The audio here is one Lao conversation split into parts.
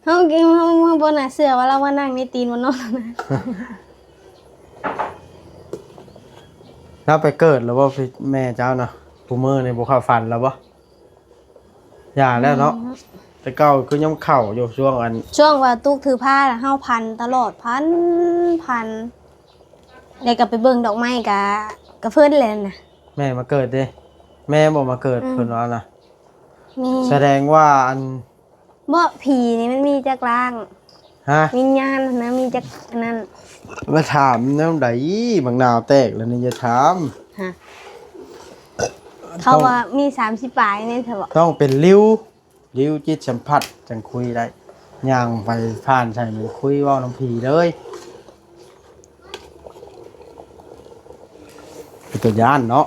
ເຮົາ ເຮົາ ເຮົາບໍ່ໜ້າເຊື່ອວ່າລາວມານັ່ງໃນຕີນບໍ່ເນາະ. ລາວໄປເກີດແລ້ວບໍ່ ແມ່ເຈົ້ານະ? ຜູ້ມື້ນີ້ບໍ່ເຂົ້າຝັນແລ້ວບໍ່? ຢ່າແລ້ວເນາະ. ອືມ ແຕ່ເກົ່າຄືຍັງເຂົ້າຢູ່ ຊ່ວງອັນ ຊ່ວງວ່າຕຸກຖືພານະ ເຮົາພັນຕະຫຼອດ ພັນ ພັນ ແລ້ວກໍໄປເບິ່ງດອກໄມ້ກະ ກະເພິ່ນແຫຼະນະ. ແມ່ມາເກີດເດ້ ແມ່ບໍ່ມາເກີດ ອືມ ເພິ່ນວ່ານະ. ແມ່ ສະແດງວ່າອັນ ບໍ່ ຜີນີ້ມັນມີຈັກຮ່າງ? ຮະ? ວິນຍານນະ ມີຈັກອັນນັ້ນ? ມາຖາມແນວໃດ? ບັກໜາວແຕກແລ້ວນີ້ ຢ່າຖາມ. ຮະ? ເຂົາວ່າມີສາມສິບປາຍແມ່ນຊະບໍ່? ຕ້ອງເປັນລິ້ວ ລິ້ວຈິດສຳຜັດຈັ່ງຄຸຍໄດ້. ຍ່າງໄປຜ່ານໃສ່ມັນ ຄຸຍເວົ້ານຳຜີເລີຍ. ເປັນຕາຢ້ານເນາະ.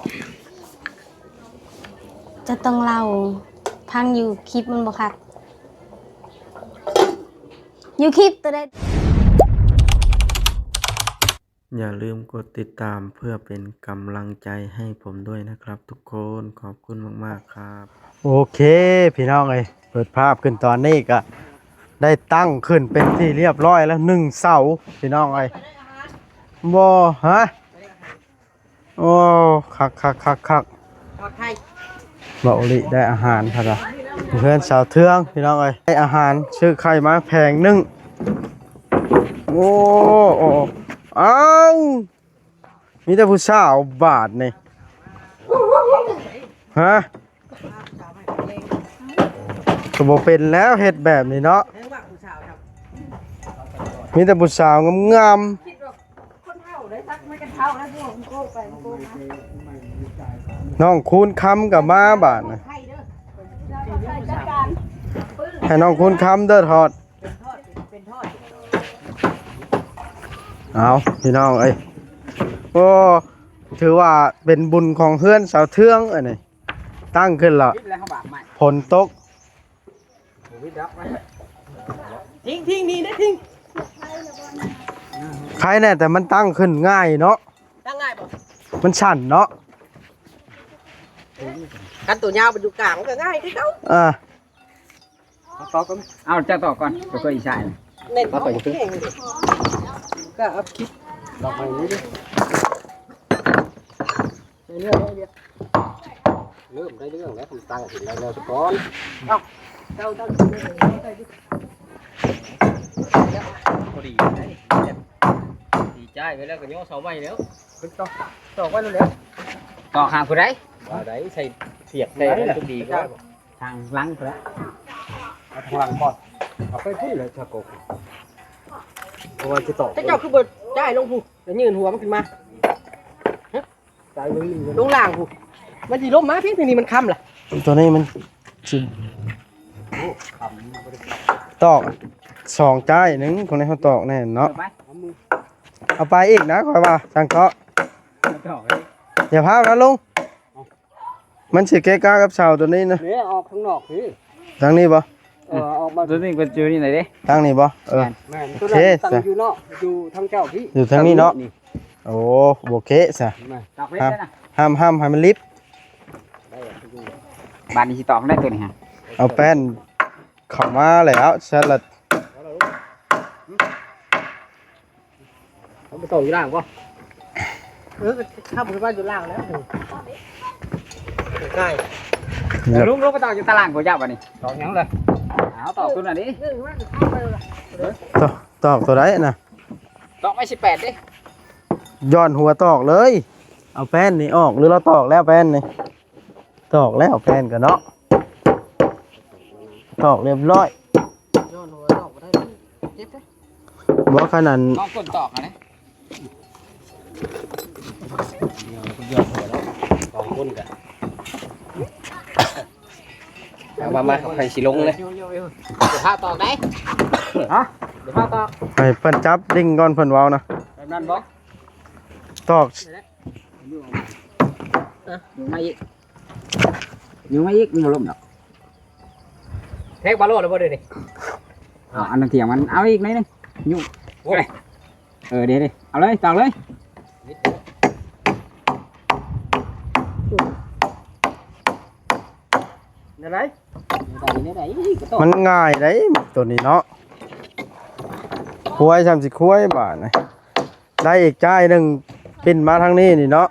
ຈະຕ້ອງເລົ່າ ພັງຢູ່ຄລິບມັນບໍ່ຄັກ. ຢູ່ຄລິບໂຕໃດ? ຢ່າລືມກົດຕິດຕາມເພື່ອເປັນກຳລັງໃຈໃຫ້ຜົມດ້ວຍນະຄັບທຸກຄົນ. ຂອບຄຸນມາກໆຄັບ. ໂອເຄ ພີ່ນ້ອງເອີຍ ເປີດພາບຂຶ້ນຕອນນີ້ກະໄດ້ຕັ້ງຂຶ້ນເປັນທີ່ລຽບຮ້ອຍແລ້ວ ໜຶ່ງເສົາ ພີ່ນ້ອງເອີຍ. ບໍ່ ຮະ? ໂອ້ ຄັກໆໆໆ ປອດໄພ. ເບົາລິໄດ້ອາຫານ ເພິ່ນວ່າ ເຮືອນສາວເທືອງ ພີ່ນ້ອງເອີຍ ໄດ້ອາຫານ ຊື້ໄຂ່ມາແຜງໜຶ່ງ. ໂອ້ ໂອ້ ອ້າວ ມີແຕ່ຜູ້ສາວບາດນີ້ ຮະ? ກໍບໍ່ເປັນແລ້ວ ເຮັດແບບນີ້ເນາະ ມີແຕ່ຜູ້ສາວງາມໆ. ນ້ອງຄູນຄຳກໍມາບາດນະ ໃຫ້ນ້ອງຄູນຄຳເດີທອດ. ເອົາ ພີ່ນ້ອງເອີຍ ໂອ້ ຖືວ່າເປັນບຸນຂອງເຮືອນສາວເທືອງອັນນີ້ ຕັ້ງຂຶ້ນແລ້ວ ຝົນຕົກ. ຖິ້ມໆ ນີ້ເດ້ຖິ້ມ. ໃຄແນ່ ແຕ່ມັນຕັ້ງຂຶ້ນງ່າຍເນາະ. ຕັ້ງງ່າຍບໍ່? ມັນສັ້ນເນາະ. ຄັນໂຕຍາວມັນຢູ່ກາງ ມັນກໍງ່າຍຄືເກົ່າ. ເອີ ເອົາຕອກກ່ອນ ເອົາເຈົ້າຕອກກ່ອນ ເຈົ້າກໍອີສານ ເນັ້ນເອົາໄປຢູ່ ກໍເອົາຄິດດອກໄມ້ນີ້ເດ້. ໄດ້ເລື່ອງ ໄດ້ເລື່ອງ ເລີ່ມໄດ້ເລື່ອງແລ້ວ ຕັ້ງເຫັນໄດ້ແລ້ວສະກ່ອນ. ເອົ້າ ເຈົ້າ ເຈົ້າ ພໍດີໄດ້ ດີຈ່າຍໄປແລ້ວກໍຍໍເສົາໃໝ່ແລ້ວ ເພິ່ນຕອກ ຕອກໄວ້ແລ້ວ ຕອກຫາຜູ້ໃດ ວ່າໃດ ໃສ່ສຽບໃສ່ນັ້ນ ໄດ້ລະ ທຸກດີກໍ ທາງຫຼັງພຸ້ນແຫຼະ ເອົາທາງຫຼັງກ່ອນ ເອົາໄປພຸ້ນແຫຼະ ຊາໂກ ເພາະວ່າຈະຕອກ ແຕ່ເຈົ້າຄືບໍ່ຍ້າຍລົງພຸ້ນ ແລ້ວຍື່ນຫົວມັນຂຶ້ນມາ ຮະ? ໃສ່ລົງນີ້ ລົງລ່າງພຸ້ນ ມັນຊິລົງມາພີ້ ທາງນີ້ມັນຄ້ຳລະ ຕົວນີ້ມັນຊິ ໂອ້ ຄ້ຳ ຕອກສອງຈ້າຍໜຶ່ງ ຄົນໃຫ້ເຮົາຕອກແນ່ເນາະ ເອົາໄປ ເອົາໄປອີກນະ ຂ້ອຍວ່າ ຊ່າງເທາະ ເອົາຕອກເລີຍ ຢ່າພາວນະລຸງ. ມັນຊິເກະກະກັບເສົາຕົວນີ້ນະ ນີ້ອອກທາງນອກພີ້ ທາງນີ້ບໍ່? ເອີ ອອກມາ ຕົວນີ້ເປັນຢູ່ນີ້ໄດ໋ ທາງນີ້ບໍ່? ເອີ ແມ່ນ ໂອເຄ ຕົວນັ້ນຕັ້ງຢູ່ເນາະ ຢູ່ທາງເຈົ້າພີ້ ຢູ່ທາງນີ້ເນາະ ໂອ້ ໂອເຄຊະ ຕອກເວັດນະ ຫ້າມ ຫ້າມໃຫ້ມັນລິບ ບາດນີ້ຊິຕອກໄດ້ຕົວນີ້ຮະ ເອົາແປ້ນເຂົ້າມາແລ້ວ ສະລັດ ເອົາໄປຕອກຢູ່ລ່າງບໍ່? ເອີ ເຂົ້າໄປວ່າຢູ່ລ່າງແລ້ວ ໃກ້ ລຸງລົງໄປຕອກຢູ່ຕາລ່າງບໍ່ ເຈົ້າ ບາດນີ້ ຕອກຫຍັງລະ? ເອົາຕອກຕົວນັ້ນເດ້ ຕອກ ຕອກຕົວໃດນະ? ຕອກໄມ້ສິບແປດເດ້ ຍ້ອນຫົວຕອກເລີຍ ເອົາແປ້ນນີ້ອອກ ຫຼືລາວຕອກແລ້ວແປ້ນນີ້? ຕອກແລ້ວແປ້ນກໍເນາະ ຕອກລຽບຮ້ອຍ ຍ້ອນຫົວຕອກບໍ່ໄດ້ ເຈັບເດ້ ບໍ່ຂະນັ້ນ ນ້ອງຄົນຕອກຫັ້ນເດ້ ສອງຄົນກະ ເອົາມາ ມາ ໃຜຊິລົງເລີຍ ດຽວພາຕອກໄດ້ ຮະ ດຽວພາຕອກ ໃຫ້ເພິ່ນຈັບດິ້ງກ່ອນ ເພິ່ນເວົ້ານະ ແບບນັ້ນບໍ່? ຕອກ ອ່ະ ຍົງມາອີກ ຍົງມາອີກ ມັນບໍ່ລົ້ມດອກ ແທກບາໂລດແລ້ວບໍ່ເດນີ້ ເອົາອັນນັ້ນຖຽງມັນ ເອົາອີກໜ້ອຍໜຶ່ງ ຍຸງ ໂອ້ຍ ເອີ ເດ ເດ ເອົາເລີຍ ຕອກເລີຍ ແນວໃດ? ແນວໃດ ແນວໃດ ກໍຕອກ ມັນງ່າຍໄດ໋ ຕົວນີ້ເນາະ. ຄວາຍຊ້ຳຊິຄວາຍບາດນີ້ ໄດ້ອີກຈ້າຍໜຶ່ງ ປິ່ນມາທາງນີ້ນີ້ເນາະ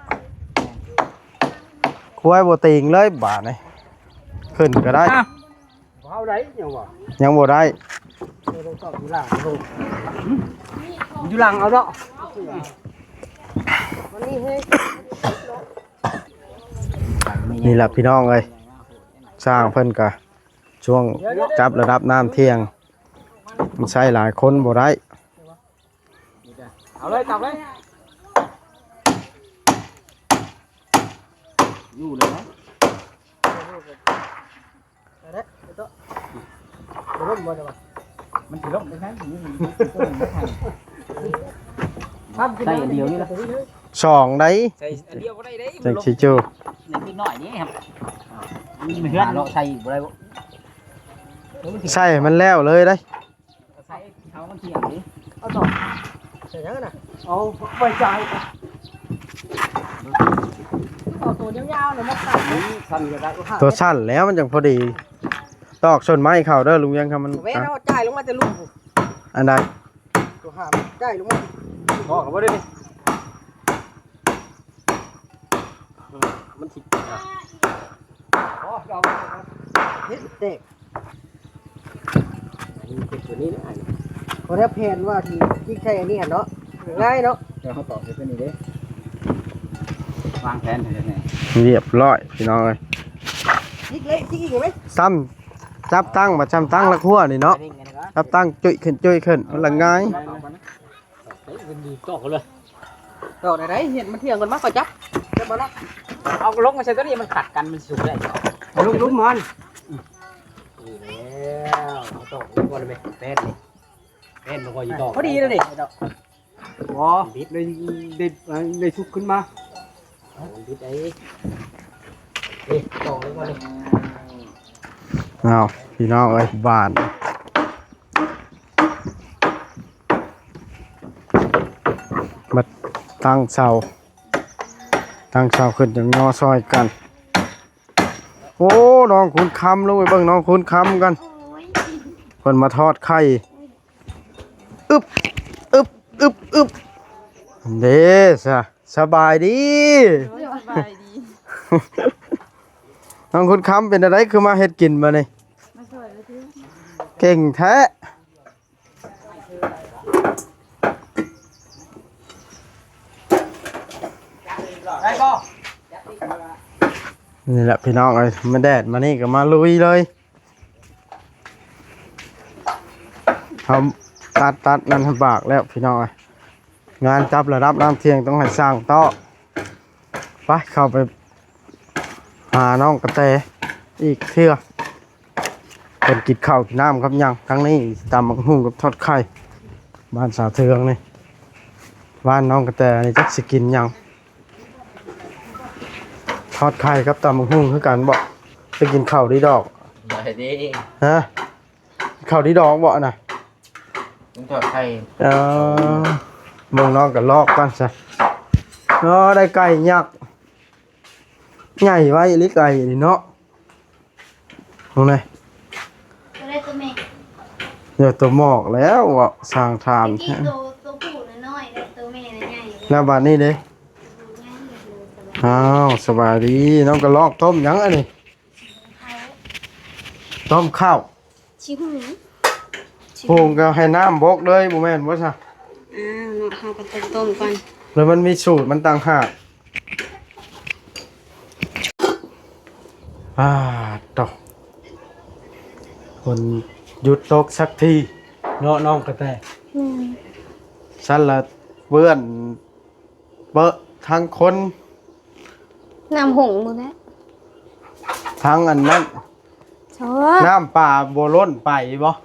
ຄວາຍບໍ່ຕີງເລີຍບາດນີ້ ຂຶ້ນກໍໄດ້ ອ້າວ ບໍ່ເອົາໄດ້ ຍັງວ່າ ຍັງບໍ່ໄດ້ ເອີ ຕ້ອງຢູ່ຫຼັງ ຢູ່ຫຼັງເອົາເນາະ ນີ້ລະພີ່ນ້ອງເອີຍ ຊ່າງເພິ່ນກະຊ່ວງຈັບລະດັບນ້ຳທ່ຽງ ມັນໃຊ້ຫຼາຍຄົນບໍ່ໄດ້ ເອົາເລີຍ ຕັກເລີຍ ຢູ່ເລີຍນະ ມັນຊິລົງໄປໄສ ໃສ່ອັນດຽວນີ້ລະ ສອງໄດ໋ ໃສ່ອັນດຽວບໍ່ໄດ້ເດ້ ຈັ່ງຊິຈູ ນີ້ເດັກນ້ອຍນີ້ ມັນເຮືອນເນາະ ໃສ່ອີກບໍ່ໄດ້ບໍ່ ໃສ່ໃຫ້ມັນແລ້ວເລີຍໄດ໋ ໃສ່ເຂົາມັນທ່ຽງນີ້ ເອົາຕໍ່ ໃສ່ຫຍັງນະ ເອົາໄວ້ຈ່າຍ ເອົາໂຕຍາວໆນີ້ມາໃສ່ ສັ້ນກໍໄດ້ ໂຕສັ້ນແລ້ວມັນຈັ່ງພໍດີ ຕອກສົ້ນໄມ້ເຂົ້າເດີລຸງວຽງ ຄັນມັນ ແມ່ນເອົາຈ່າຍລົງມາແຕ່ລຸ່ມພຸ້ນ ອັນໃດ ໂຕຫ້າມຈ່າຍລົງມາ ພໍກໍບໍ່ໄດ້ນີ້ ມັນຊິ ອໍ ເຮັດແຕກ ອັນນີ້ເປັນຕົວນີ້ນະ ບໍ່ໄດ້ແຜນວ່າຊິຈິກໃສ່ອັນນີ້ຫັ້ນເນາະ ງ່າຍເນາະ ແຕ່ເຮົາຕອກໃສ່ຕົວນີ້ເດ້ ວາງແຜນໃຫ້ແນ່ ຮຽບຮ້ອຍພີ່ນ້ອງເອີຍ ຈິກເລີຍ ຈິກອີກໄດ້ ຊ້ຳ ຈັບຕັ້ງ ບັດຊ້ຳຕັ້ງລະຂົ້ວນີ້ເນາະ ຈັບຕັ້ງຈຸ້ຍຂຶ້ນ ຈຸ້ຍຂຶ້ນ ມັນລະງ່າຍ ເອີ ມັນດີຕອກເລີຍ ຕອກໄດ້ ເຮັດມັນທ່ຽງກ່ອນ ມາ ຂ້ອຍຈັບ ຈັບບໍ່ລະ ເອົາລົງມາໃສ່ຕົວນີ້ ມັນຂັດກັນ ມັນສູງໄດ້ ເອົາລົງ ລົງມັນ ນີ້ແລ້ວ ເອົາຕອກລົງກ່ອນແມ່ນ ແປດນີ້ ແປດບໍ່ຄ່ອຍຊິຕອກ ພໍດີແລ້ວນີ້ ບໍ່ ບິດ ໄດ້ ໄດ້ ໄດ້ສຸກຂຶ້ນມາ ເອົາບິດໄອ້ ນີ້ ຕອກລົງກ່ອນນີ້ ເອົາ ພີ່ນ້ອງເອີຍ ບາດ ມາຕັ້ງເສົາ ຕັ້ງເສົາຂຶ້ນຈັ່ງຍໍຊ່ອຍກັນ ໂອ້ ນ້ອງຄູນຄຳ ລົງໄປເບິ່ງນ້ອງຄູນຄຳກັນ ເພິ່ນມາທອດໄຂ່ ອຶບ ອຶບ ອຶບ ອຶບ ເດ້ຊະ ສະບາຍດີ ໂດຍ ສະບາຍດີ ນ້ອງຄູນຄຳ ເປັນຈັ່ງໃດຄືມາເຮັດກິນບາດນີ້ ມາຊ່ອຍເລີຍຕິ ເກັ່ງແທ້. ນີ້ແຫຼະພີ່ນ້ອງເອີຍ ມາແດດມານີ້ກໍມາລຸຍເລີຍ ເຮົາຕັດຕັດນັ້ນໃຫ້ບາກແລ້ວພີ່ນ້ອງເອີຍ ງານຈັບລະດັບນ້ຳທ່ຽງຕ້ອງໃຫ້ຊ່າງເຕາະ ໄປເຂົ້າໄປ ຫານ້ອງກະແຕອີກເທື່ອ ເພິ່ນກິນເຂົ້າກິນນ້ຳກັບຫຍັງ ທາງນີ້ຕຳບັກຫຸ່ງກັບທອດໄຂ່ ບ້ານສາວເທືອງນີ້ ບ້ານນ້ອງກະແຕນີ້ຈັກຊິກິນຫຍັງ ທອດໄຂ່ກັບຕຳບັກຫຸ່ງຄືກັນບໍ ໄປກິນເຂົ້າດີດອກ ໄດ້ເດ້ ຮະ ເຂົ້າດີດອກບໍນະ ກິນທອດໄຂ່ ເອີ ເບິ່ງນ້ອງກະລອກກ່ອນຊະ ເອີ ໄດ້ໄກ່ຍັກ ໃຫຍ່ໄວອີ່ຫຼີໄກ່ນີ້ເນາະ ເບິ່ງແດ່ ໂຕໃດໂຕແມ່ ເອີ ໂຕໝອກແລ້ວເວົ້າຊ່າງຖາມ ຕະກີ້ໂຕ ໂຕຜູ້ນ້ອຍໆ ແລ້ວໂຕແມ່ນະໃຫຍ່ ແລ້ວບາດນີ້ເດ້ ໃຫຍ່ ອ້າວ ສະບາຍດີ ນ້ອງກະລອກ ຕົ້ມຫຍັງອັນນີ້ ຕົ້ມເຂົ້າ ຊິຫຸງ ຫຸງກໍໃຫ້ນ້ຳບົກເລີຍ ບໍ່ແມ່ນບໍ່ຊະ? ອ້າວເນາະ ເຮົາກໍຕ້ອງຕົ້ມກ່ອນ ແລ້ວມັນມີສູດມັນຕ່າງຫາກ. ປາດໂທ້ ຝົນຢຸດຕົກສັກທີເນາະ ນ້ອງກະແຕ. ແມ່ນ. ຊັ້ນລະເປື້ອນ ເປິະທັງຄົນ ນ້ຳຫົງໝົດແລ້ວ ທັງອັນນັ້ນ ໂອ້ ນ້ຳປາບໍ່ລົ້ນໄປບໍ່?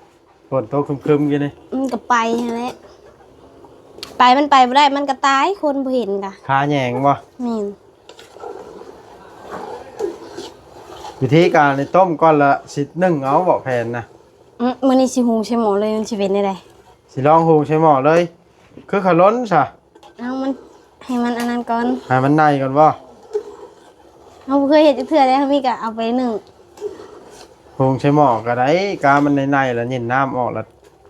ຝົນຕົກຄຶມໆຢູ່ນີ້ ມັນກໍໄປຫັ້ນແຫຼະ ໄປ ມັນໄປບໍ່ໄດ້ ມັນກໍຕາຍ ຄົນບໍ່ເຫັນກະ ຄາແຍງບໍ່? ແມ່ນ ວິທີການນີ້ຕົ້ມກ່ອນລະຊິໜຶ້ງເອົາບໍ່ແຜ່ນນະ? ອື ມື້ນີ້ຊິຫຸງໃສ່ໝໍ້ເລີຍ ມັນຊິເປັນແນວໃດ? ຊິລອງຫຸງໃສ່ໝໍ້ເລີຍ ຄືເຂົ້າຫຼົ່ນຊະ? ເອົາມັນ ໃຫ້ມັນອັນນັ້ນກ່ອນ ໃຫ້ມັນໄນກ່ອນບໍ່? ເຮົາບໍ່ເຄີຍເຮັດຈັກເທື່ອເດ້ ເຮົາມີກະເອົາໄປໜຶ້ງ ຫຸງໃສ່ໝໍ້ກໍໄດ້ ກາມັນໄນໆ ລະຍິນນ້ຳອອກ ລະ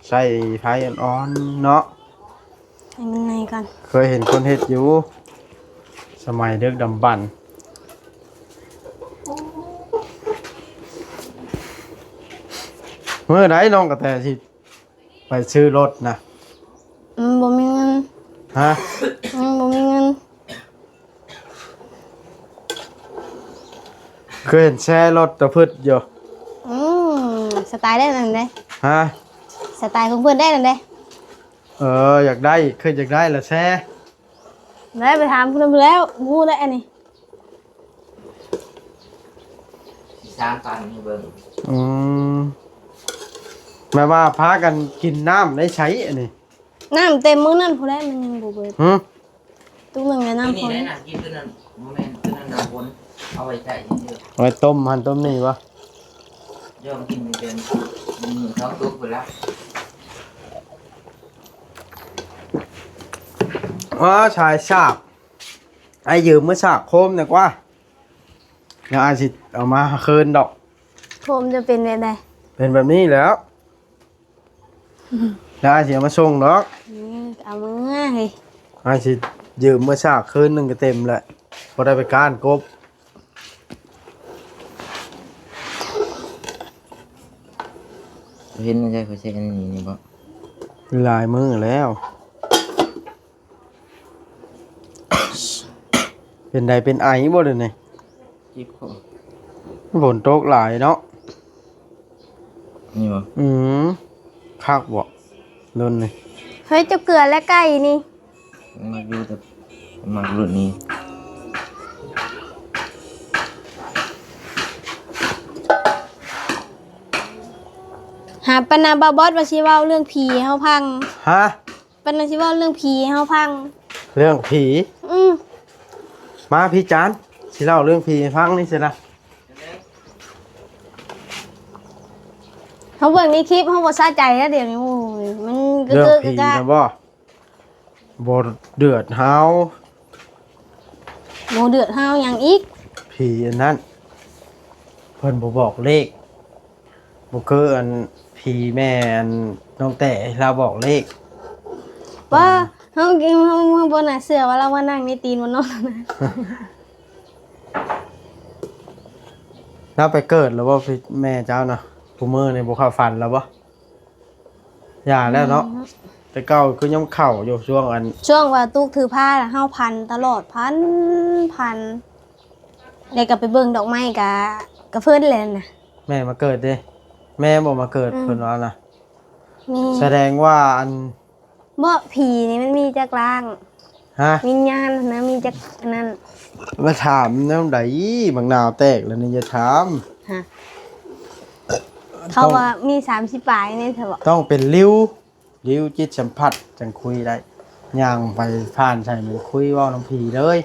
ໃຊ້ໄຟອ່ອນໆເນາະ ໃຫ້ມັນໃຫຍ່ກ່ອນ. ເຄີຍເຫັນຄົນເຮັດຢູ່ ສະໄໝດຶກດຳບັນ. ມື້ໃດນ້ອງກະແຕຊິໄປຊື້ລົດນະ? ອືມ ບໍ່ມີເງິນ. ຮະ? ອືມ ບໍ່ມີເງິນ. ເຄີຍເຫັນແຊ່ລົດຕະພຶດຢູ່. ອືມ ສະໄຕລ໌ໄດ້ນັ້ນເດ້. ຮະ? ສະໄຕລ໌ຂອງເພິ່ນໄດ້ນັ້ນເດ້. ເອີ ຢາກໄດ້ ເຄີຍຢາກໄດ້ລະແຊ່. ໄດ້ໄປຖາມເພິ່ນແລ້ວ ຮູ້ແລ້ວອັນນີ້. ຊິສານປັນໃຫ້ເບິ່ງ. ອືມ ແມ່ນວ່າພາກັນກິນນ້ຳໃນໃສອັນນີ້? ນ້ຳເຕັມມື້ນັ້ນພຸ້ນແຫຼະ ມັນຍັງບໍ່ເບິດ. ຫື? ຕຸກໜຶ່ງແລ້ວນ້ຳ ນີ້ ຝົນ ໄດ້ນະ ກິນຕົວນັ້ນ ບໍ່ແມ່ນຕົວນັ້ນນ້ຳຝົນ ເອົາໄວ້ໃຊ້ເດີ ເອົາໄວ້ຕົ້ມຫັ້ນຕົ້ມນີ້ບໍ່? ຍອມກິນເປັນມື້ສອງຕຸກພຸ້ນລະ. ອ້າ ສາຍສາບ ອ້າຍຢືມມາສາບໂຄມແດ່ກວ່າ ແລ້ວອ້າຍຊິເອົາມາຄືນດອກ. ໂຄມຈະເປັນແບບໃດ? ເປັນແບບນີ້ແຫຼ້ວ. ແລ້ວອ້າຍຊິເອົາມາສົ່ງດອກ. ເອີ ເອົາມາເຮີ້ຍ ອ້າຍຊິຢືມມາສາກຄືນໜຶ່ງກະເຕັມແຫຼະ ພໍໄດ້ໄປກ້ານກົບ. ເຫັນໃຈຂ້ອຍໃຊ້ອັນນີ້ນີ້ບໍ່? ຫຼາຍມື້ແລ້ວ. ເປັນໃດ ເປັນໄອບໍ່ດຽວນີ້? ເຈັບຄໍ ຝົນຕົກຫຼາຍເນາະ. ນີ້ບໍ່? ອືມ ຄັກບໍ່ລຸ້ນນີ້? ເຮີ້ຍ ເຈົ້າເກືອແລະໄກ່ນີ້ ມັກຢູ່ ແຕ່ມັກລຸ້ນນີ້. ຫາປານນາ ບ່າວບອດວ່າຊິເວົ້າເລື່ອງຜີໃຫ້ເຮົາຟັງ. ຮະ? ປານນັ້ນຊິເວົ້າເລື່ອງຜີໃຫ້ເຮົາຟັງ. ເລື່ອງຜີ? ອືມ ມາພີ້ຈານ ຊິເລົ່າເລື່ອງຜີໃຫ້ຟັງນີ້ຊິນະ. ເຮົາເບິ່ງໃນຄລິບ ເຮົາບໍ່ສະໃຈແລ້ວດຽວນີ້. ໂອ້ຍ ມັນກະເກີກະກະ ເລື່ອງຜີນະບໍ່? ບໍ່ເດືອດຮ້າວ ບໍ່ເດືອດຮ້າວຫຍັງອີກ? ຜີອັນນັ້ນ ເພິ່ນບໍ່ບອກເລກ. ບໍ່ຄືອັນຜີແມ່ອັນນ້ອງແຕ້ ລາວບອກເລກ. ວ່າເຮົາ ເຮົາ ເຮົາບໍ່ໜ້າເຊື່ອວ່າລາວມານັ່ງໃນຕີນບໍ່ນອນ. ລາວໄປເກີດແລ້ວບໍ່ ແມ່ເຈົ້ານະ? ຄູ່ມື້ນີ້ບໍ່ເຂົ້າຝັນແລ້ວບໍ່? ຢ່າແລ້ວເນາະ. ອືມ ແຕ່ເກົ່າຄືຍັງເຂົ້າຢູ່ ຊ່ວງອັນ ຊ່ວງວ່າຕຸກຖືພານະ ເຮົາຝັນຕະຫຼອດ ຝັນ ຝັນ ແລ້ວກະໄປເບິ່ງດອກໄມ້ກະ ກະເພິ່ນແຫຼະນະ. ແມ່ມາເກີດເດ້ ແມ່ບໍ່ມາເກີດ. ອືມ ເພິ່ນວ່ານະ. ແມ່ ສະແດງວ່າອັນ ບໍ່ ຜີນີ້ມັນມີຈັກຮ່າງ? ຮະ? ວິນຍານຫັ້ນນະ ມີຈັກອັນນັ້ນ? ມາຖາມແນວໃດ? ບັກໜາວແຕກແລ້ວນີ້ ຢ່າຖາມ. ຮະ? ເຂົາວ່າມີສາມສິບປາຍນີ້ ເຂົາວ່າ ຕ້ອງເປັນລິ້ວ ລິ້ວຈິດສຳຜັດຈັ່ງຄຸຍໄດ້. ຍ່າງໄປຜ່ານໃສ່ມັນຄຸຍເວົ້ານຳຜີເລີຍ.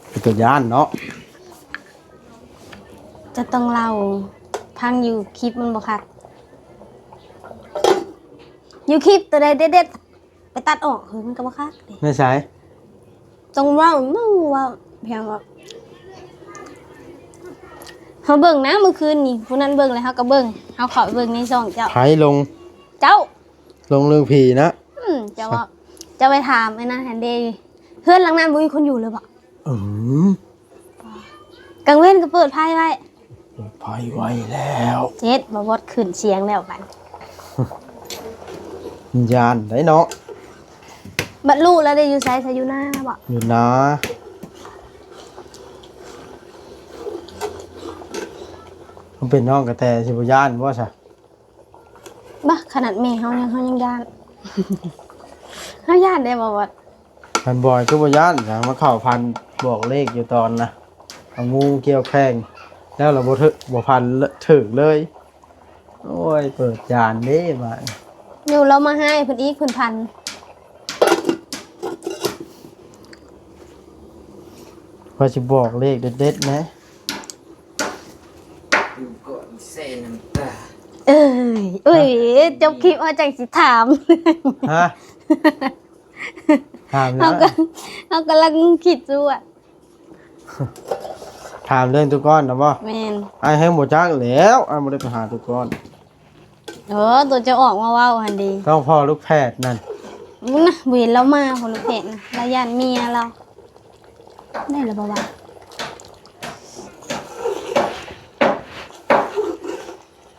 ເປັນຕາຢ້ານເນາະ. ຈະຕ້ອງເລົ່າພັງຢູ່ຄລິບມັນບໍ່ຄັກ. ຢູ່ຄລິບໂຕໃດເດັດໆ ໄປຕັດອອກ ເຮີ້ຍ ມັນກະບໍ່ຄັກເດ້. ໃນໃສ? ຕ້ອງເວົ້າ ເວົ້າ ເວົ້າພຽງວ່າ ເຮົາເບິ່ງນະ ມື້ຄືນນີ້ ຜູ້ນັ້ນເບິ່ງແລ້ວເຮົາກະເບິ່ງ ເຮົາເຂົ້າໄປເບິ່ງໃນຊ່ອງເຈົ້າ. ໃຜລົງ? ເຈົ້າ ລົງເລື່ອງຜີນະ. ອືມ ເຈົ້າເວົ້າ ເຈົ້າໄປຖາມໄອ້ນັ້ນຫັ້ນເດ້ ເຮືອນຫຼັງນັ້ນບໍ່ມີຄົນຢູ່ເລີຍບໍ? ອືມ ກາງເວັນກະເປີດໄຟໄວ້. ເປີດໄຟໄວ້ແລ້ວ. ເຈັດ ບໍ່ ບໍ່ຂຶ້ນສຽງແລ້ວບັດ. ຢ້ານໄດ໋ເນາະ. ບັດລູກລະໄດ້ຢູ່ໃສ? ໃສ ຢູ່ນາບໍ? ຢູ່ນາ. ມັນເປັນນ້ອງກະແຕຊິບໍ່ຢ້ານບໍ່ຊະ? ບາ ຂະໜາດແມ່ເຮົາຍັງ ເຮົາຍັງຢ້ານ. ເຮົາຢ້ານເດ້ ບໍ່ ບໍ່ ອັນບອຍຄືບໍ່ຢ້ານຫຍັງ ມາເຂົ້າພັນບອກເລກຢູ່ຕອນນະ ເອົາງູກ່ຽວແຂ້ງ ແລ້ວລະບໍ່ຖືກ ບໍ່ພັນຖືກເລີຍ. ໂອ້ຍ ເປີດຍານເດ້ບາດ. ຢູ່ລາວມາຮ້າຍເພິ່ນອີກ ເພິ່ນພັນ. ວ່າຊິບອກເລກເດັດໆນະ. ເອີຍ ເອີຍ ຈົບຄລິບເຮົາຈັ່ງຊິຖາມ. ຮະ? ຖາມແລ້ວ ເຮົາກະ ເຮົາກຳລັງຄິດຢູ່ວ່າ ຖາມເລື່ອງຕຸກ້ອນນະບໍ່? ແມ່ນ. ອ້າຍແຮງບໍ່ຈັກແລ້ວ, ອ້າຍບໍ່ໄດ້ໄປຫາຕຸກ້ອນ. ເອີ ໂຕເຈົ້າອອກມາເວົ້າຫັ້ນເດ. ຕ້ອງພໍ່ລູກແຝດນັ້ນ. ເບິ່ງນະ, ບໍ່ເຫັນລາວມາ, ພໍ່ລູກແຝດນະ, ລາວຢ້ານເມຍລາວ. ໄດ້ລະບໍ່ວະ?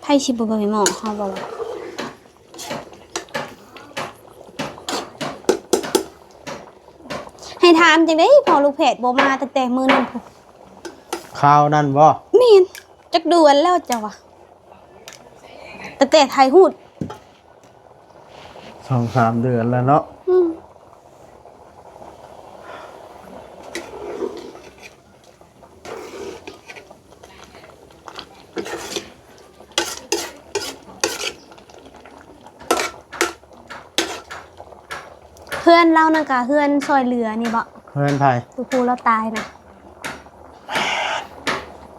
ໃຜຊິບໍ່ເບິ່ງໝໍເຮົາບໍ່ວະ? ໃຫ້ຖາມຈັ່ງໃດ ພໍ່ລູກແຝດບໍ່ມາຕັ້ງແຕ່ມື້ນັ້ນພຸ້ນ. ຄາວນັ້ນບໍ່? ແມ່ນ. ຈັກເດືອນແລ້ວເຈົ້າວ່າ? ຕັ້ງແຕ່ຖ່າຍຮູບ ສອງສາມເດືອນແລ້ວເນາະ. ອືມ. ເຮືອນລາວນັ້ນກະເຮືອນຊ່ອຍເຫຼືອນີ້ບໍ? ເຮືອນໃຜ? ໂຕຜູ້ລາວຕາຍນະ.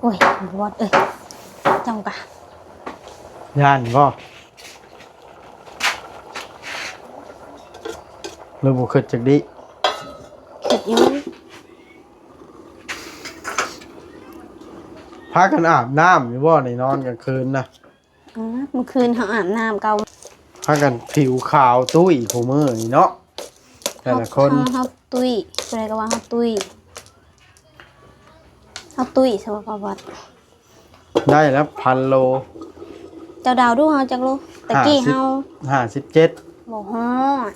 ໂອ້ຍ ບໍ່ວອດເອີຍ ເຈົ້າກະ ຢ້ານບໍ່? ຫຼືບໍ່ຄິດຈັກດີ້? ຄິດຢູ່. ພາກັນອາບນ້ຳຢູ່ບໍ່ ໃນນອນກາງຄືນນະ? ອາບ, ເມື່ອຄືນເຮົາອາບນ້ຳເກົ່າ. ພາກັນຜິວຂາວຕຸ້ຍຄູ່ມື້ນີ້ເນາະ ແຕ່ລະຄົນ. ເຮົາ, ເຮົາ, ເຮົາຕຸ້ຍ, ຜູ້ໃດກໍວ່າເຮົາຕຸ້ຍ. ເຮົາຕຸ້ຍຊະບໍ່ປະຫວັດ. ໄດ້ແລ້ວພັນໂລ. ເຈົ້າເດົາດູເຮົາຈັກໂລ? ຕະກີ້ເຮົາ ຫ້າສິບເຈັດ. ບໍ່ຮອດ.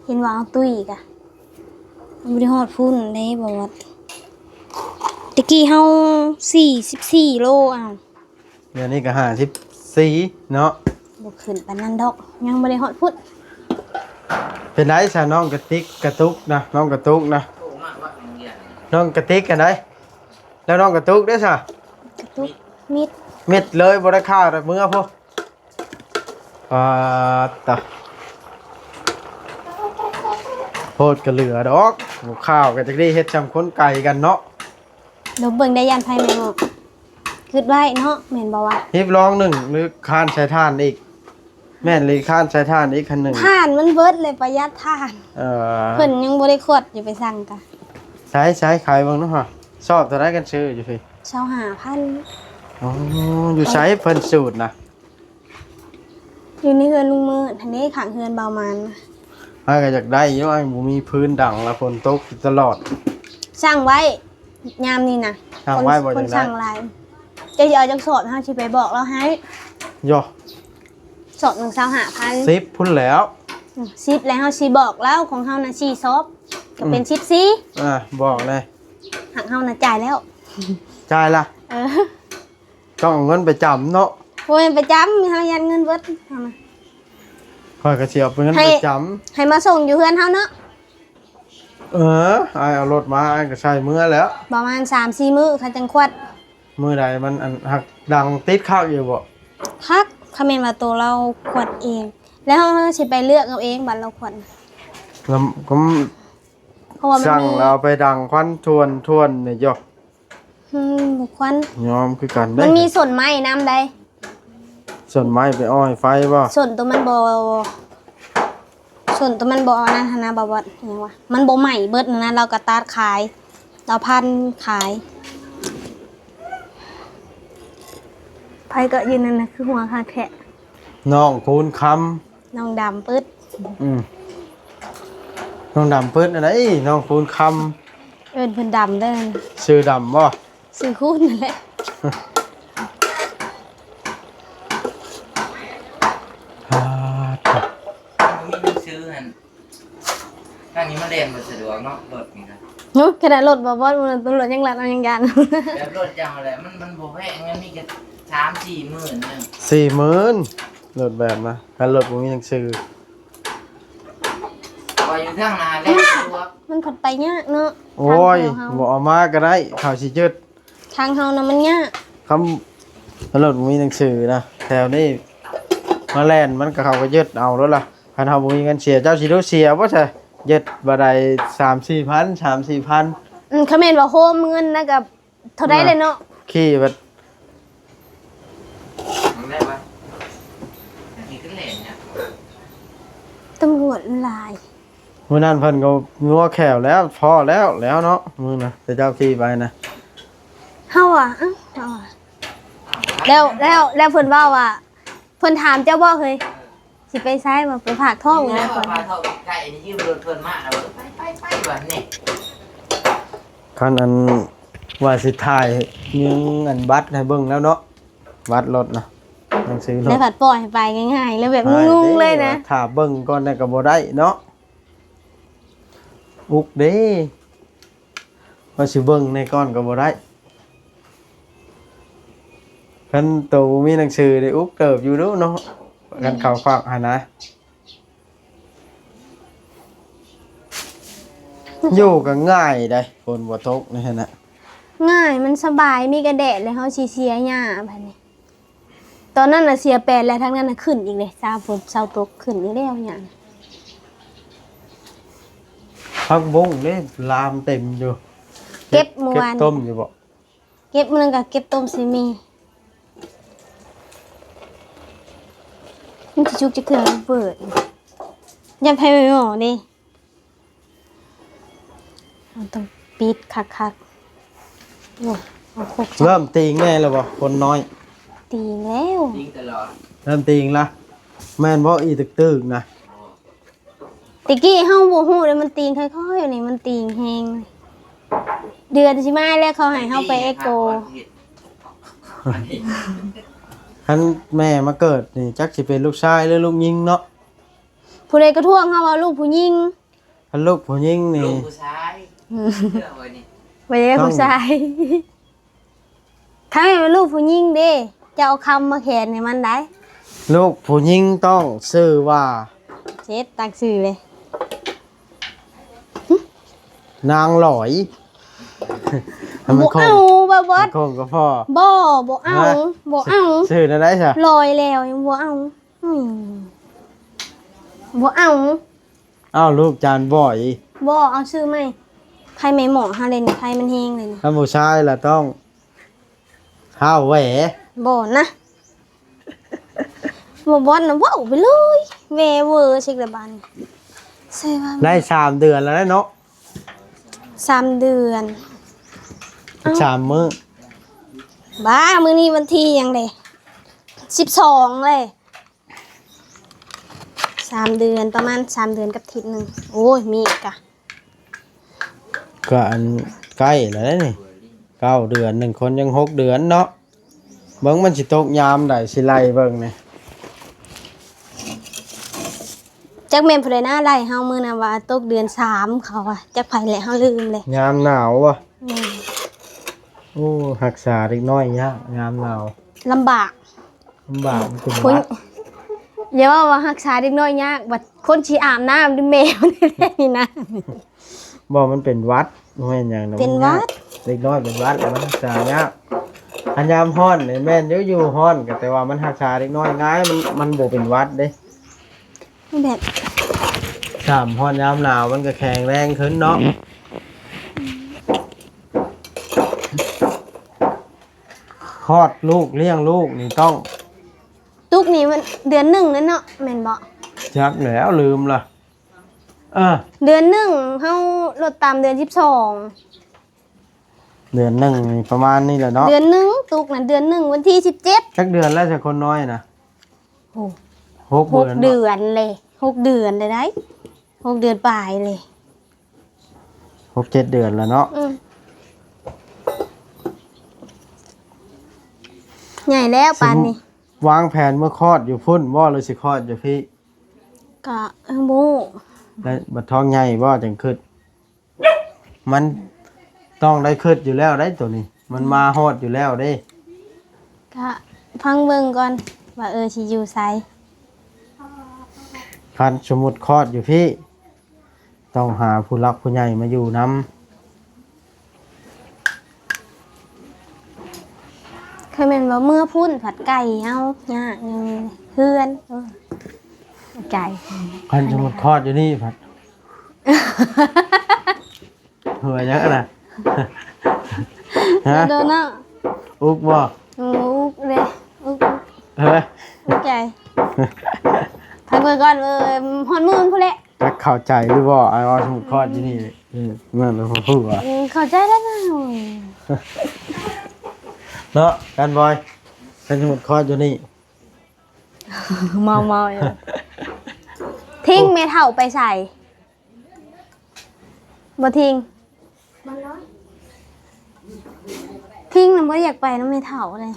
ເຫັນວ່າເຮົາຕຸ້ຍກະ ບໍ່ໄດ້ຮອດພຸ້ນເດ້ ບໍ່ຫວັດ. ຕະກີ້ເຮົາສີ່ສິບສີ່ໂລ ອ້າວ. ດຽວນີ້ກໍຫ້າສິບສີ່ເນາະ. ບໍ່ຂຶ້ນປານນັ້ນດອກ, ຍັງບໍ່ໄດ້ຮອດພຸ້ນ. ເປັນໄດຊະ ນ້ອງກະຕິກກະຕຸກນະ, ນ້ອງກະຕຸກນະ, ນ້ອງກະຕິກອັນໃດ? ແລ້ວນ້ອງກະຕຸກເດ້ຊະ? ກະຕຸກມິດ, ມິດເລີຍ, ບໍ່ໄດ້ຂ້າວແຕ່ເມືອພຸ້ນ. ປາດຕະ ໂພດກະເຫຼືອດອກ, ບໍ່ຂ້າວກະຈັກໄດ້ເຮັດຊ່ຳຄົນໄກກັນເນາະ. ລົມເບິ່ງໄດ້ຢ້ານໄຟແມ່ນບໍ່? ຄິດໄວ້ເນາະ ແມ່ນບໍ່ວະ? ຮີບລອງໜຶ້ງ ຫຼືຄ້ານໃສ່ຖ່ານອີກ? ແມ່ນ ຫຼືຄ້ານໃສ່ຖ່ານອີກຄັນໜຶ່ງ. ຖ່ານມັນເບິດເລີຍ, ປະຢັດຖ່ານ. ເອີ ເພິ່ນຍັງບໍ່ໄດ້ຂວດຢູ່, ໄປສັ່ງກະ. ໃສໆ ຂາຍເບິ່ງເນາະ. ຊອບເທົ່າໃດກັນຊື້ຢູ່ພີ້? ຊາວຫ້າພັນ. ອໍ ຢູ່ໃສເພິ່ນສູດນະ? ຢູ່ໃນເຮືອນລຸງເມີດຫັ້ນເດ້ ຂ້າງເຮືອນບ່າວມານນະ. ອ້າຍກໍຢາກໄດ້ຢູ່, ອ້າຍບໍ່ມີພື້ນດັງ ລະຝົນຕົກຢູ່ຕະຫຼອດ. ສັ່ງໄວ້ຍາມນີ້ນະ, ສັ່ງໄວ້ບໍ່? ຄົນສັ່ງຫຼາຍ. ເຈົ້າຊິເອົາຈັກສອບ? ເຮົາຊິໄປບອກລາວໃຫ້. ໂຢ ສອບໜຶ່ງຊາວຫ້າພັນ. ສິບພຸ້ນແລ້ວ. ອືມ ສິບແລ້ວເຮົາຊິບອກລາວ, ຂອງເຮົານະສີ່ສອບ ກໍເປັນ ອືມ ສິບສີ່. ອ່າ ບອກແດ່. ຫາກເຮົານະຈ່າຍແລ້ວ. ຈ່າຍລະ? ເອີ. ຕ້ອງເອົາເງິນໄປຈຳເນາະ. ໂອ້ຍ ໄປຈຳ, ເຮົາຢ້ານເງິນເບິດເຮົານະ. ຂ້ອຍກໍຊິເອົາໄປເງິນ ໃຫ້ ໄປຈຳ, ໃຫ້ມາສົ່ງຢູ່ເຮືອນເຮົາເນາະ. ເອີ ອ້າຍເອົາລົດມາ, ອ້າຍກໍໃສ່ເມືອແລ້ວ. ປະມານສາມສີ່ມື້ ຂ້ອຍຈັ່ງຂວດ. ມື້ໃດມັນອັນ ຫາກດັງຕິດຄັກຢູ່ບໍ່? ຄັກ, ຄັນແມ່ນວ່າໂຕລາວຂວດເອງ. ແລ້ວເຮົາ ເຮົາຊິໄປເລືອກເອົາເອງ ບັດລາວຂວດ. ລະກໍ ເພາະວ່າມັນ ສັ່ງ ມີ ລະເອົາໄປດັງຄວັນທວນໆນີ້ຢູ່. ອືມ ບໍ່ຄວນ. ຍອມຄືກັນເດ້. ມັນມີສົ້ນໄມ້ນຳໃດ. ສົ້ນໄມ້ໄປອ້ອຍໄຟບໍ່? ສົ້ນໂຕມັນບໍ່ ສົ້ນໂຕມັນບໍ່ອັນນັ້ນຫັ້ນນະ ບໍ່ ບໍ່ ຫຍັງວະ ມັນບໍ່ໄໝ້ເບິດຫັ້ນນະ ລາວກໍຕັດຂາຍ ລາວພັນຂາຍ. ໃຜກໍຢູ່ນັ້ນນະ ຄືຫົວຄັກແທ້. ນ້ອງຄູນຄຳ. ນ້ອງດຳປຶດ. ອືມ ນ້ອງດຳປຶດອັນໃດ ນ້ອງຄູນຄຳ. ເອີ້ນເພິ່ນດຳເດີ. ຊື່ດຳບໍ່? ຊື່ຄູນຫັ້ນແຫຼະ. ອາ ບໍ່ມີໜັງສືຫັ້ນ ທາງນີ້ມັນແລ່ນບໍ່ສະດວກເນາະ ລົດນີ້ນະ. ໂອ້ ຂະໜາດລົດບໍ່ ບໍ່ ຕຳຫຼວດຍັງລັດເອົາຍັງຢ້ານ. ແບບລົດເຈົ້າຫັ້ນແຫຼະ ມັນ ມັນບໍ່ແພງ ມັນມີແຕ່ສາມສີ່ໝື່ນໜຶ່ງ. ສີ່ໝື່ນ ລົດແບບນະ ຄັນລົດບໍ່ມີໜັງສື. ວ່າຢູ່ທາງໜ້າແລ່ນສະດວກ ມັນພັດໄປຍາກເນາະ. ໂອ້ຍ ທາງແຖວເຮົາ ບໍ່ເອົາມາກໍໄດ້ ເຂົາຊິຍຶດ. ທາງເຮົານະມັນຍາກ ຄຳ ລົດບໍ່ມີໜັງສືນະ ແຖວນີ້ມາແລ່ນມັນກໍ ເຂົາກໍຍຶດເອົາໂລດລະ. ຄັນເຮົາບໍ່ມີເງິນເສຍ ເຈົ້າຊິດູເສຍບໍ່ຊະ? ຍຶດບໍ່ໄດ້ສາມສີ່ພັນ ສາມສີ່ພັນ. ອືມ ຄັນແມ່ນວ່າໂຮມເງິນນະກໍ ເທົ່າໃດແຫຼະເນາະ? ຂີ່ບັດ ມັນໄດ້ປະ? ອັນນີ້ຄືແລ່ນຍາກ ຕຳຫຼວດມັນຫຼາຍ. ມື້ນັ້ນເພິ່ນກໍງົວແຂ້ວແລ້ວ ພໍແລ້ວ ແລ້ວເນາະ ມື້ນະ ແຕ່ເຈົ້າຂີ່ໄປນະ. ເຮົາວ່າ ເອົ້າ ເຮົາວ່າ ແລ້ວ ແລ້ວ ແລ້ວເພິ່ນເວົ້າວ່າ ເພິ່ນຖາມເຈົ້າບໍ່ເຮີ້ຍ ຊິໄປໃສ? ວ່າໄປຝາກທ້ອງ ນີ້ແຫຼະ ແລ້ວ ຝາກທ້ອງໄກ່ນີ້ ຢືມລົດເພິ່ນມາ ແລ້ວໄປ ໄປ ໄປ ວ່າແນ່. ຄັນອັນວ່າຊິຖ່າຍຍິງອັນບັດໃຫ້ເບິ່ງແລ້ວເນາະ ບັດລົດນະ ໜັງສືລົດ ແລ້ວພັດປ່ອຍໃຫ້ໄປງ່າຍໆ ແລ້ວແບບງຸ່ງໆເລີຍນະ. ຖ້າເບິ່ງກ່ອນແລ້ວກໍບໍ່ໄດ້ເນາະ ອຸກເດ້ ວ່າຊິເບິ່ງແດ່ກ່ອນກໍບໍ່ໄດ້. ຄັນໂຕບໍ່ມີໜັງສືໄດ້ອຸກເຕີບຢູ່ເນາະ ຄັນເຂົາຝາກຫັ້ນນະ. ຢູ່ກໍງ່າຍໄດ໋ ຝົນບໍ່ຕົກນີ້ຫັ້ນນະ ງ່າຍ ມັນສະບາຍ ມີກະແດດ ແລ້ວເຮົາຊິເສຍຫຍ້າບັດນີ້. ຕອນນັ້ນນະເສຍແປດ ແລ້ວທາງນັ້ນນະຂຶ້ນອີກເດ້ ຊາວຝົນຊາວຕົກ ຂຶ້ນອີກແລ້ວຫຍ້າ. ຜັກບົ້ງເດ້ ລາມເຕັມຢູ່ ເກັບມື້ວານ ເກັບຕົ້ມຢູ່ບໍ່? ເກັບມື້ນັ້ນກໍເກັບຕົ້ມຊິມີ ມັນຊິສຸກຈັກເທື່ອ ເປີດ ຢ້ານໄຟໄໝ້ໝໍ້ເດ້ ເຮົາຕ້ອງປິດຄັກໆ. ໂອ້ຍ ເອົາຄົກ ເລີ່ມຕີງແດ່ແລ້ວບໍ່ ຄົນນ້ອຍ? ຕີງແລ້ວ ຕີງຕະຫຼອດ ເລີ່ມຕີງລະ ແມ່ນບໍ່ ອີຕຶກໆນະ? ແຕ່ກີ້ເຮົາບໍ່ຮູ້ເດ້ ມັນຕີງຄ່ອຍໆ ນີ້ມັນຕີງແຮງ. ເດືອນຊິມາແລ້ວ ເຂົາໃຫ້ເຮົາໄປເອໂກ. ຄັນແມ່ມາເກີດນີ້ ຈັກຊິເປັນລູກຊາຍ ຫຼື ລູກຍິງເນາະ. ຜູ້ໃດກໍທ້ວງເຮົາວ່າລູກຜູ້ຍິງ. ຄັນລູກຜູ້ຍິງນີ້ ລູກຜູ້ຊາຍ ອືມ ເຊື່ອໄວ້ນີ້ ບໍ່ໄດ້ລູກຜູ້ຊາຍ. ຖ້າແມ່ນວ່າລູກຜູ້ຍິງເດ້ ເຈົ້າເອົາຄຳມາແຂນໃຫ້ມັນໄດ໋. ລູກຜູ້ຍິງຕ້ອງຊື່ວ່າ ເຈັດ ຕັ້ງຊື່ເລີຍ ນາງຫຼອຍ. ບໍ່ເອົາ ບໍ່ບອດ ຄົງກໍພໍ ບໍ່ ບໍ່ເອົາ ບໍ່ເອົາ. ຊື່ແນວໃດຊະ? ຫຼອຍແລ້ວ ຍັງບໍ່ເອົາ. ອືມ ບໍ່ເອົາ. ອ້າວ ລູກຈານບ່ອຍ. ບໍ່ ເອົາຊື່ໃໝ່. ໄພໄໝ້ໝໍ້ເຮົາເລີຍນີ້ ໄພມັນແຮງເລີຍນີ້. ຄັນຜູ້ຊາຍລະຕ້ອງທ້າວແຫວ. ບໍ່ນະ ບໍ່ບອດນະ ເວົ້າໄປເລີຍ ແຫວເວີເຊັກລະບາດນີ້. ໃສ່ວ່າໄດ້ສາມເດືອນແລ້ວເນາະ. ສາມເດືອນ ເອົ້າ ສາມມື້. ບ້າ ມື້ນີ້ວັນທີຫຍັງເດ? ສິບສອງເລີຍ. ສາມເດືອນ ປະມານສາມເດືອນກັບທິດໜຶ່ງ. ໂອ້ຍ ມີກະ ກະອັນໃກ້ແລ້ວເດ້ນີ້ ເກົ້າເດືອນ ໜຶ່ງຄົນຍັງຫົກເດືອນເນາະ. ເບິ່ງມັນຊິຕົກຍາມໃດ ຊິໄລ່ເບິ່ງນີ້. ຈັກແມ່ນຜູ້ໃດນະໄລ່ເຮົາມື້ນັ້ນວ່າຕົກເດືອນສາມ ເຂົາວ່າ ຈັກໃຜແຫຼະ ເຮົາລືມເລີຍ. ຍາມໜາວບໍ່? ແມ່ນ. ໂອ້ ຮັກສາເດັກນ້ອຍຍາກ ຍາມໜາວ ລຳບາກ. ລຳບາກ ມັນເປັນຫວັດ. ຢ່າເວົ້າວ່າຮັກສາເດັກນ້ອຍຍາກ ບັດຄົນຊິອາບນ້ຳແມ່ນແທ້ນີ້ນະ. ບໍ່ ມັນເປັນຫວັດ ບໍ່ແມ່ນຫຍັງດອກ. ເປັນຫວັດ ເດັກນ້ອຍເປັນຫວັດ ແລ້ວມັນຮັກສາຍາກ. ຄັນຍາມຮ້ອນນີ້ແມ່ນຢູ່ ຢູ່ຮ້ອນກໍ ແຕ່ວ່າມັນຮັກສາເດັກນ້ອຍງ່າຍ ມັນ ມັນບໍ່ເປັນຫວັດເດ້. ແບບ ຍາມຮ້ອນຍາມໜາວມັນກໍແຂງແຮງຂຶ້ນເນາະ. ຄອດລູກລ້ຽງລູກນີ້ຕ້ອງ ຕຸກນີ້ມັນເດືອນໜຶ່ງແລ້ວເນາະ ແມ່ນບໍ່? ຈັກແລ້ວ ລືມລະ. ເອີ ເດືອນໜຶ່ງເຮົາລົດຕາມເດືອນສິບສອງ. ເດືອນໜຶ່ງນີ້ປະມານນີ້ແຫຼະເນາະ. ເດືອນໜຶ່ງ ຕຸກນະ ເດືອນໜຶ່ງ ວັນທີສິບເຈັດ. ຈັກເດືອນແລ້ວຊະ ຄົນນ້ອຍນະ? ໂອ້ ຫົກເດືອນ ຫົກເດືອນເລີຍ ຫົກເດືອນໄດ້ ໄດ້ຫົກເດືອນປາຍເລີຍ. ຫົກເຈັດເດືອນແລ້ວເນາະ. ອືມ ໃຫຍ່ແລ້ວປານນີ້. ຊິວາງແຜນເມືອຄອດຢູ່ພຸ້ນບໍ່ ຫຼືຊິຄອດຢູ່ພີ້? ກະຍັງບໍ່ຮູ້. ແລ້ວບັດທ້ອງໃຫຍ່ບໍ່ ຈັ່ງຄິດ? ມັນຕ້ອງໄດ້ຄິດຢູ່ແລ້ວໄດ໋ໂຕນີ້ ມັນມາຮອດຢູ່ແລ້ວເດ້. ກະຟັງເບິ່ງກ່ອນວ່າ ເອີ ຊິຢູ່ໃສ. ຄັນສົມມຸດຄອດຢູ່ພີ້ ຕ້ອງຫາຜູ້ຫຼັກຜູ້ໃຫຍ່ມາຢູ່ນຳ. ຄັນແມ່ນວ່າເມືອພຸ້ນພັດໄກເຮົາຍາກ ຍັງມີເຮືອນ. ເອີ ໃຈ ຄັນສົມມຸດຄອດຢູ່ນີ້ພັດ ຫົວຫຍັງນະ? ຮະ? ໂດນເນາະ ອຸກບໍ່? ໂອ້ ອຸກເດ້ ອຸກ ອຸກ ເອີ ອຸກໃຈ. ພັກເບິ່ງກ່ອນ ເອີ ຮອດມື້ພຸ້ນແຫຼະ. ຈັກເຂົ້າໃຈຫຼືບໍ່ ອ້າຍວ່າສົມມຸດຄອດຢູ່ນີ້. ອືມ ນັ້ນແຫຼະຜູ້ວ່າ ອືມ ເຂົ້າໃຈແລ້ວນະ. ໂອ້ຍ ເນາະ ກັນບອຍ ກັນສະໝຸດຄອດຢູ່ນີ້ ເມົາໆຢູ່. ທິງແມ່ເຖົ້າໄປໃສ? ບໍ່ທິງ ທິງນະບໍ່ຢາກໄປນຳແມ່ເຖົ້າເລີຍ.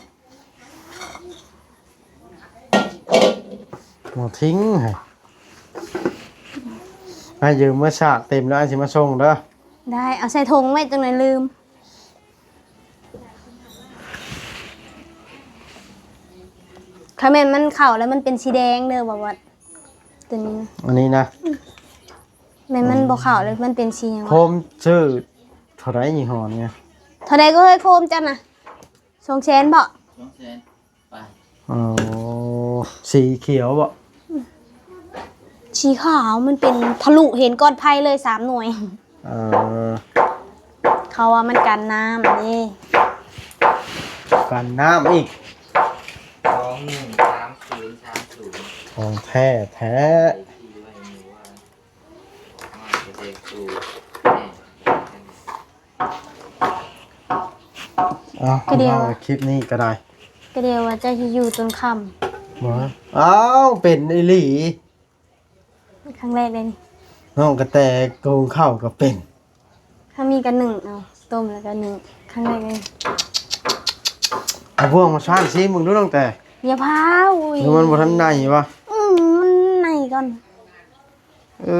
ບໍ່ທິງ ໃຫ້ຢືມເມືອສາກເຕັມແລ້ວ ອ້າຍຊິມາສົ່ງເດີ. ໄດ້ ເອົາໃສ່ຖົງໄວ້ ຈັກໜ່ອຍລືມ. ຄັນແມ່ນມັນເຂົ້າແລ້ວມັນເປັນສີແດງເດີ ບໍ່ວ່າ ຕົວນີ້ນະ ອັນນີ້ນະ ແມ່ນມັນບໍ່ເຂົ້າແລ້ວມັນເປັນສີຫຍັງວະ? ໂຄມຊື້ເທົ່າໃດຍີ່ຫໍ້ນີ້? ເທົ່າໃດກໍເຮີ້ຍ ໂຄມເຈົ້ານະ? ສອງແສນບໍ່? ສອງແສນປາຍ. ອໍ ສີຂຽວບໍ່? ອືມ ສີຂາວ ມັນເປັນທະລຸເຫັນກ້ອນໄພເລີຍ ສາມໜ່ວຍ. ເອີ ເຂົາວ່າມັນກັນນ້ຳເດ້ ກັນນ້ຳອີກ. ສອງໜຶ່ງສາມສູນສາມສູນ ຂອງແທ້ແທ້. ເອົາ ກໍດຽວ ເອົາຄລິບນີ້ກໍໄດ້ ກໍດຽວວ່າຈະຢູ່ຈົນຄ່ຳ. ບໍ່ ອ້າວ ເປັນອີ່ຫຼີ. ຄັ້ງແລກເດ້ນີ້ ນ້ອງກະແຕໂກງເຂົ້າກໍເປັນ. ຖ້າມີກະໜຶ້ງເອົາ ຕົ້ມແລ້ວກະໜຶ້ງ ຄັ້ງແລກເດ້. ເອົາບ່ວງມາຊ້ານຊີມເບິ່ງດູນ້ອງແຕ. ຢ່າພາວ ອຸ້ຍ ມັນບໍ່ທັນໃນວະ? ອືມ ມັນໃນກ່ອນ. ເອີ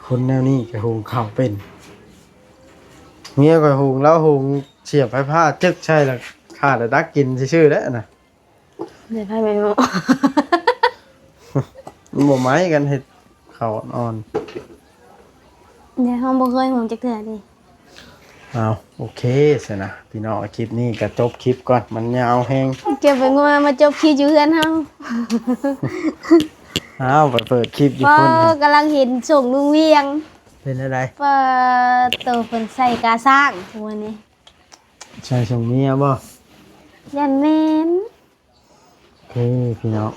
ຄົນແນວນີ້ກໍຫຸງເຂົ້າເປັນ. ເມຍຂ້ອຍຫຸງ ລາວຫຸງສຽບໄຟຟ້າຈຶກໃສ່ ລະຂາດລະຕັກກິນຊື່ໆແຫຼະນະ. ເດີນພາໄປໝໍ ມັນບໍ່ໄໝ້ກັນເຮັດເຂົ້າອ່ອນ. ແຕ່ເຮົາບໍ່ເຄີຍຫຸງຈັກເທື່ອເດ້. ເອົາ ໂອເຄຊັ້ນນະ ພີ່ນ້ອງ ຄລິບນີ້ກໍຈົບຄລິບກ່ອນ ມັນຍາວແຮງ. ເກັບໄປງົວມາຈົບຄລິບຢູ່ເຮືອນເຮົາ. ເອົາ ໄປເປີດຄລິບຢູ່ພຸ້ນ. ກຳລັງເຫັນສົ່ງລຸງວຽງ ເປັນແນວໃດ? ປາໂຕ ເພິ່ນໃສ່ກາຊ້າງມື້ນີ້. ໃສ່ສົ່ງເມຍບໍ່? ຢ້ານແມ່ນ. ໂອເຄ ພີ່ນ້ອງ